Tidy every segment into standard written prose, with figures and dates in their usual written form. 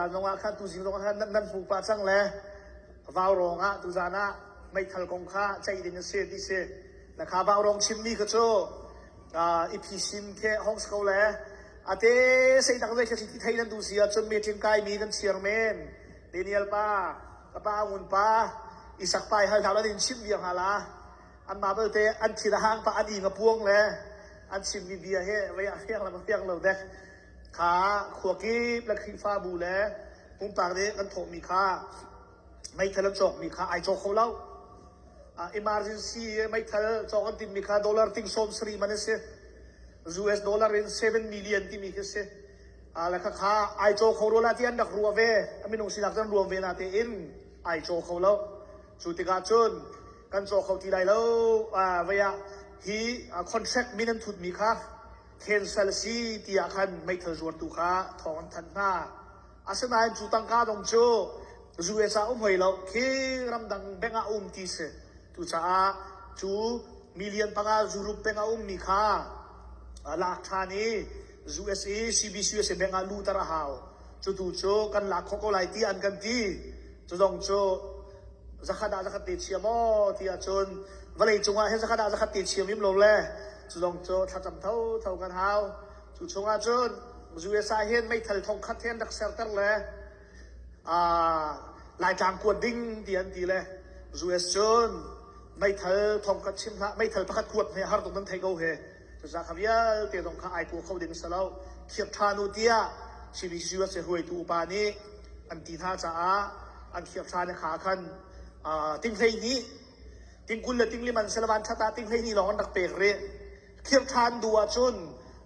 Tuzaan zong ah khan tuzing zong ah khan nan hmuh pah cang le vaurawng ah tuzaan ah meithal kong kha ceih ding a si ti si. Na kha vaurawng chimmi kha cu i phisin khi hong si ko le ate sei tak zei khi ti thei nan duh si ahcun meeting kaimi kan chiar men. Daniel pa, ka pa Ngun pa, Isak pa i hal hna lo in chimh bia hnga la. Anmah belte an thin a hang pah an ing a puang le an chimmi bia hi vei a fiang le fiang lo dek. Kha khua kip le Khrihfabu le pumpak nih kan thawhmi kha meithal an cawkmi kha ai caw kho lo. Emergency meithal cawk an timmi kha dollar ting sawm sarih man a si. US dollar in 7 million timi khi si. Le khakha ai caw kho rua la ti an rak ruah ve. A minung sinak cu an ruam ve na tein ai caw kho lo. Cu tikah cun kan caw kho ti lai lo. Vei ah hi contract min an thutmi kha cancel a si tiah khan meithal zuartu kha thawng an thanh hna. Asinain cu tangka dong cu US ah um hoi lo khi ramdang bank ah um ti si. Cucaah cu million panga Europe bank ah ummi kha lak ṭhan i USA CBCUSA bank ah luhter a hau. Cutu cu kan lak khawh ko lai ti an kan ti. Cu zong cu zakhat ah zakhat te chia maw ti ahcun vawlei cungah hin zakhat ah zakhat te chia mim lo le cu zong cu thlacam thotho kan hau. Cu chungah cun US ah hin meithal thongkhat he an rak serter le Laitlang kuat ding ti an ti le US cun meithal thongkhat chim hlah meithal pakhat kuat hme har tuk nan thei ko he cucaah kha vialte zong kha ai kua kho ding si lo thiam ṭhan u tiah CBC USA hruaitu upa nih an ti hna caah an thiam ṭhan i kha khan ting 12 ting 20 le ting lim an selavan ṭhat ah ting 12 lawng an rak pek rih Khirh ṭhan duh ahcun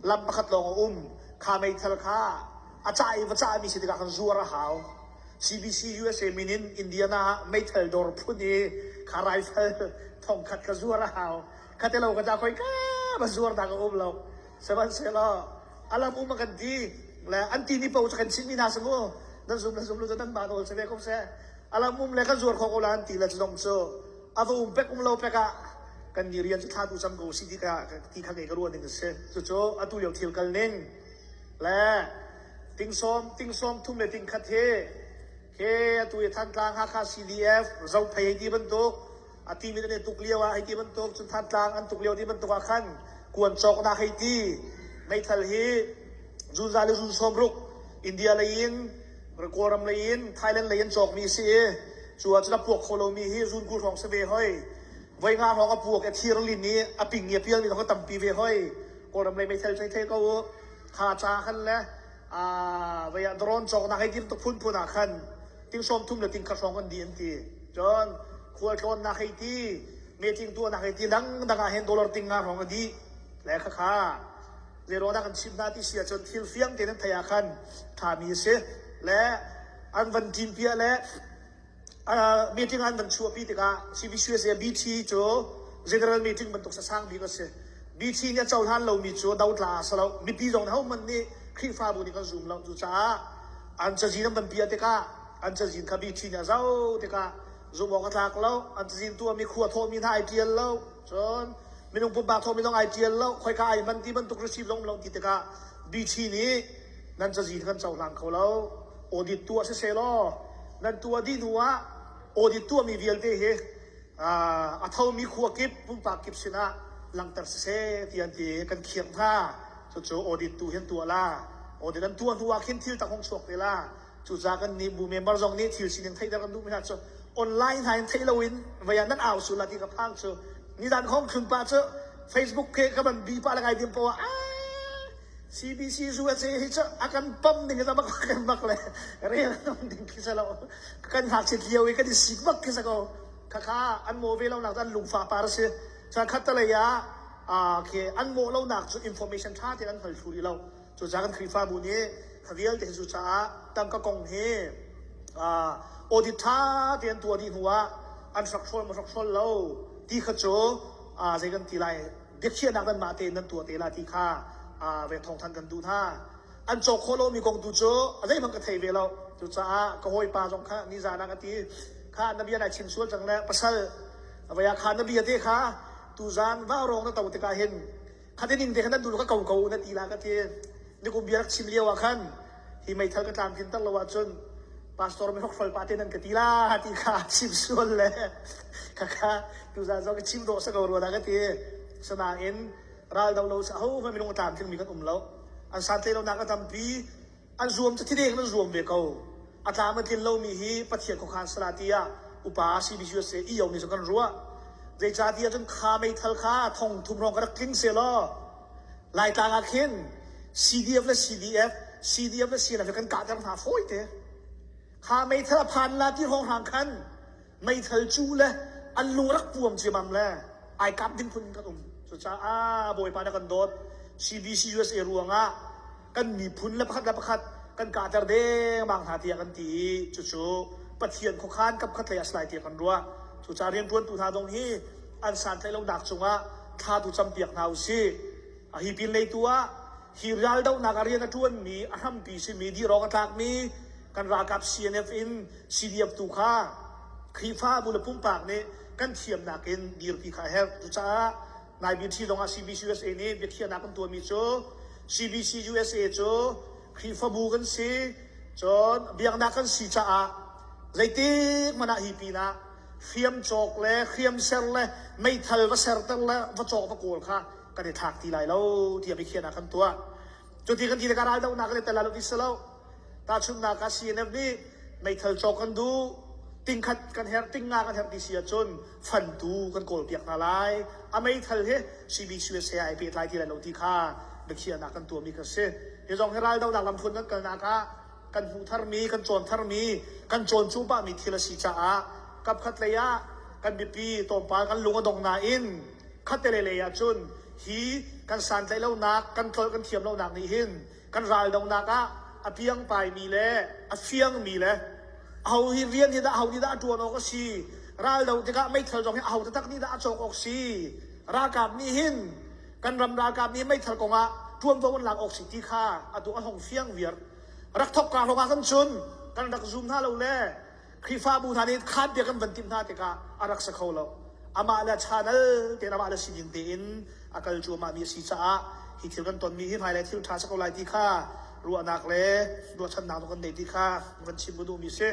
lam pakhat lawng a um. Kha meithal kha a cah i va cahmi si tikah khan zuar a hau. CBC USA min in Indiana ah meithal dawr phun i kha rifle thongkhat kha zuar a hau. Kha te lo ka ca khoi ka va zuar dah ka um lo. Sihmanhsehlaw a lam um a kan ti le an ti ni paoh cu kan chimmi hna si mu. Nan zum le zum lo cu nan mah nawl si ve ko seh. A lam um le kan zuar khawh ko la an ti le cu zong cu a va um pek um lo pek ah kan nih rian cu thla tu cam ko si ti kha ti kha kei ka ruah ning a si. Cucu atu lio thil kal ning le tingsawm tingsawm thum le tingkhat hi khi atu i Thantlang Hakha CDF Zophei hei ti bantuk a ti mi an i tuk lio ah hei ti bantuk cun Thantlang an tuk lio ti bantuk ah khan kuan cawknak hei ti meithal hi zunzal le zun sawm ruk India lei in Kawlram lei in Thailand lei in cawkmi a si i cu ah cun a puak kho lomi hi zunkul hrawng si ve hoi. Voi nga hrawng a puak i a thir lin i a ping i a pialmi zong a tampi ve hoi. Kawlram lei meithal thei thei ko u. Kha ca khan le vei ah drone cawknak hei ti phunphun ah khan ting sawm thum le ting khat hrawng kan dih an ti. Cun khualtlawnnak hei ti, meeting tuahnak hei ti dangdang ah hin dollar ting nga hrawng a dih. Le khakha Zeiruangdah kan chimh hna ti si ahcun thil fiang tein an theih ah khan ṭhami a si. Le an van ṭinpiah le meeting an van chuahpi tikah CBCUSA BT cu general meeting bantuk sasang bik a si. BT nih a cohlan lomi cu dotla a si lo. Mipi zong nih hohmanh nih Khrihfabu nih kan zum lo. Cucaah an cazin an van piah tikah an cazin kha BT nih a zoh tikah zumh awk a tlak lo. An cazin tuahmi khua thawhmi hna ai ṭial lo. Cun minung pumpak thawmi zong ai ṭial lo, khoika ai hman ti bantuk receipt zong um lo ti tikah BT nih nan cazin kan cohlang kho lo. Audit tuah siseh law nan tuah dih hnu ah audit tuahmi vialte hi a thomi khua kip pumpak kip sinah langhter siseh ti an ti i kan khiak hna. Cucu audit tu hin tuah la. Audit an tuah hnu ah khin thil tak hung chuak te la. Cucaah kan nih bu member zong nih thil sining theihter kan duhmi hna cu online hna in theih loin vei ah nan au sul la ti ka phang cu nizan khong thlun pa cu Facebook ke ka ban bi pa le ngai dim poah ah CBC USA hi cu a kan pam ding hi bak kan bak le rel ding khi sa lo kan ngakchit lio i kan i sik bak khi sa ko khakha an maw ve lo nak an lungfa par si chan khat talei ah khi an mawh lo nak cu information tha tein an hngal thlu rih lo Cucaah kan Khrihfabu nih kha vialte hi cucaah tangka kong hi audit ṭha tein tuah dih hnuah an hrokhrawl maw hrokhrawl lo ti kha cu zei kan ti lai biakhiahnak nanmah tein nan tuah te la ti kha ve thawngthanh kan duh hna. An cawk khawh lomi kong tu cu zeihmanh ka thei ve lo. Cucaah ka hawipa zong kha nizan ah ka ti kha na bia nai chim sual cang le pasal vei ah kha na bia te kha tuzan vaurawng na to tikah hin Kha ning te khan nan dul ka ko ko na ti la ka ti. Nikum bia rak chim lio ah khan hi meithal ka tlamtlin ter lo ahcun. Pastor mi hrokhrol pa te nan ka ti la ti kha chim sual le khakha tuzan zong chim dawh sa ko rua dah ka ti. Sanain ral do lo sa ho hmanh minung a tlamtling mi kan um lo. An santlai lo nak a tampi. An zuam cu thideng an zuam ve ko. A tlam a tlin lomi hi Pathian khuakhan sala tiah upa CBCUSA iyo nih cun kan ruah. Zeicahtiah cun kha meithal kha thong thum hrawng ka rak tling selaw Laitlang ah khin CDF le CDF, CDF le CNF kan kahter hna fawi te. Kha meithal a phan la ti hrawng hrang khan meithal cu le an lung rak puam ciamam le ai kap ding phun kan um. Cucaah Bawipa na kan dawt. CBC USA ruangah kan miphun le pakhat le pakhat kan kahter dengmang hna tiah kan ti i cucu Pathian khuakhan kapkhat lei ah si lai tiah kan ruah. Cucaah rianṭuantu hna zong hi an santlaih lonak cungah thla tu campiak hna u sih. Hi pin lei tu ah hi raldohnak ah rian a ṭuanmi a hrampi simi dihrawk a tlakmi kan ralkap CNF in CDF tu kha Khrihfabu le pumpak nih kan thiamnak in dirpi kha a herh. Cucaah nai BT zong ah CBC USA nih biakhiahnak kan tuahmi cu CBC USA cu Khrihfabu kan si, cun biaknak kan si caah zeitik hmanh ah hi pinah hriam cawk le hriam ser le meithal va serter le va cawk va kawl kha kan i thlak ti lai lo tiah biakhiahnak kan tuah. Cuti kan ti tikah raldohnak kan i tel lai lo ti si lo. Tahchunhnak ah CNF nih meithal cawk kan duh, tingkhat kan herh, tingnga kan herh ti si ahcun fantu kan kawlpiak hna lai. A meithal hi CBCUSA ai pehtlai ti lai lo ti kha biakhiahnak kan tuahmi kha si. Hi zong hi raldohnak lamthluan kan kalnak ah kan hmuh tharmi, kan cawn tharmi, kan cawn cuahmahmi thil a si caah kapkhat lei ah kan biapi tlawmpal kan lung a dong nain khattelei lei ah cun hi kan santlaih lonak, kan tlolh kan thiam lonak nih hin kan raldohnak ah a piangpaimi le a fiangmi le aho hi rian hi dah aho nih dah a ṭuan awk a si raldo tikah meithal zong hi aho taktak nih dah a cawk awk si ralkap nih hin kan ram ralkap nih meithal kongah ṭuanvo an lak awk si ti kha atu a hong fiang viar rak thok ka hlong ah kan cun kan rak zum hna lo le Khrihfabu hna nih khaan bia kan van timh hna tikah a rak si kho lo. Amah le chanal tein amah le sining tein a kal cuahmahmi a si caah hi thil kan tonmi hi hmailei thil ṭha si ko lai ti kha ruahnak le ruahchannak zong kan nei ti kha van chim ka duhmi a si.